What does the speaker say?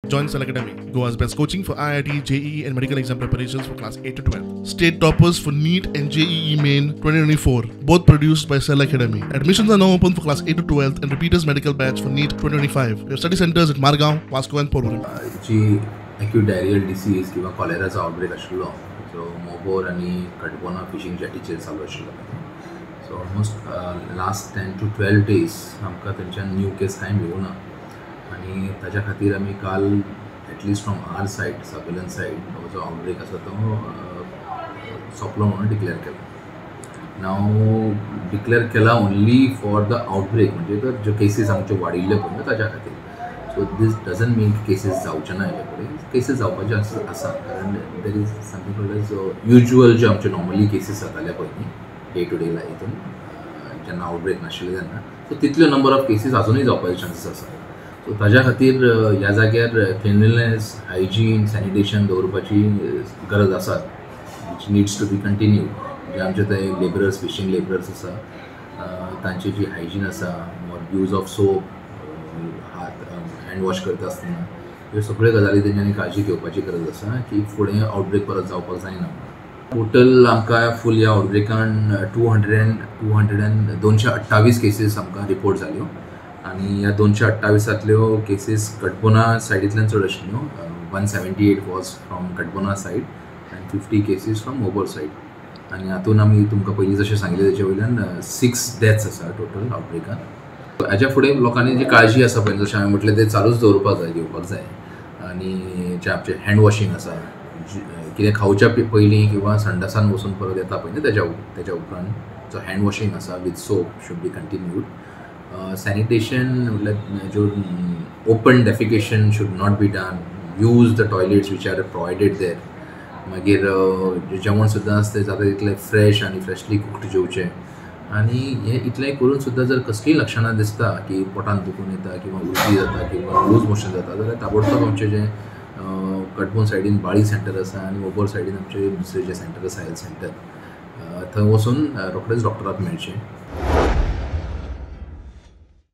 Join Cell Academy, Goa's best coaching for IIT, JEE and medical exam preparations for class 8 to 12. State toppers for NEET and JEE Main 2024, both produced by Cell Academy. Admissions are now open for class 8 to 12 and repeaters medical batch for NEET 2025. We have study centers at Margao, Vasco and Porvorim. Ji acute diarrhoeal disease किंवा कॉलेराचो outbreak आशिल्लो जो मोबोर आनी कटबोना fishing जेटीचेर चालू आशिल्लो. So almost last 10 to 12 days आमकां थंयच्यान new केस कांय मेळूं ना आनी ताच्या खातीर आमी काल at least from our side, surveillance side, हो जो आउटब्रेक आसा तो सोंपलो म्हणून डिक्लेअर केला. नाव डिक्लेअर केला ओन्ली फॉर the outbreak, म्हणजे तर ज्यो केसीस आमच्यो वाडिल्ल्यो पळय ताच्या खातीर. सो these doesn't मीन की केसीस जावचे ना, हेच्या फुडें केसीस जावपाचे आसा, कारण there is something called as usual ज्यो आमच्यो नॉर्मली केसीस जाताले पळय न्ही डे टू डे हितून जेन्ना आउटब्रेक नाशिल्ले तेन्ना, सो तितल्यो नंबर ऑफ केसीस आजुनूय जावपाचे चान्सीस आसा. सो ताज्या खातीर ह्या जाग्यार क्लिनलीनेस, हायजीन, सॅनिटेशन दवरपाची गरज आसा, which needs to be continued. म्हणजे आमचे ते लेबरर्स, फिशींग लेबरर्स आसा, तांची जी हायजीन आसा, यूज ऑफ सोप, हात हँड वॉश करता आसतना, ह्यो सगळ्यो गजाली तेंच्यांनी काळजी घेवपाची गरज आसा की फुडें आउटब्रेक परत जावपाक जायना. टोटल आमकां फूल ह्या आउटब्रेकान 228 केसीस आमकां रिपोर्ट जाल्यो आनी ह्या 228तांतल्यो केसीस कटबोना सायडींतल्यान चड आशिल्ल्यो. 178 was from Cutbona side and 50 cases from Mobor side. आनी हातून आमी तुमकां पयलीं जशें सांगिल्लें तेचे वयल्यान 6 डेथ्स आसा टोटल आउटब्रेकान. हाज्या फुडें लोकांनी जी काळजी आसा पळय, जशें हांवें म्हटलें तें चालूच दवरपाक जाय, घेवपाक जाय. आनी जें आमचें हँड वॉशींग आसा, कितें खावच्या पयलीं किंवा संडासान वचून परत येता पळय न्ही तेच्या उपरांत जो हँड वॉशींग आसा with soap should be continued. Sanitation म्हटल्यार ज्यो open defecation should not be done, use the toilets which are provided there. मागीर जेवण सुद्दां आसता तें जाता तितलें फ्रेश आनी फ्रेशली कुक्ड जेवचें. आनी हें इतलें करून सुद्दां जर कसलीय लक्षणां दिसता की पोटान दुखून येता किंवा उलटी जाता किंवा लूज मोशन जाता जाल्यार ताबडतोब आमचें जें कटबोन सायडीन बाळी सेंटर आसा आनी मोबोर सायडीन आमचें दुसरें जें सेंटर आसा हेल्थ सेंटर, थंय वचून रोखडेच डॉक्टराक मेळचें.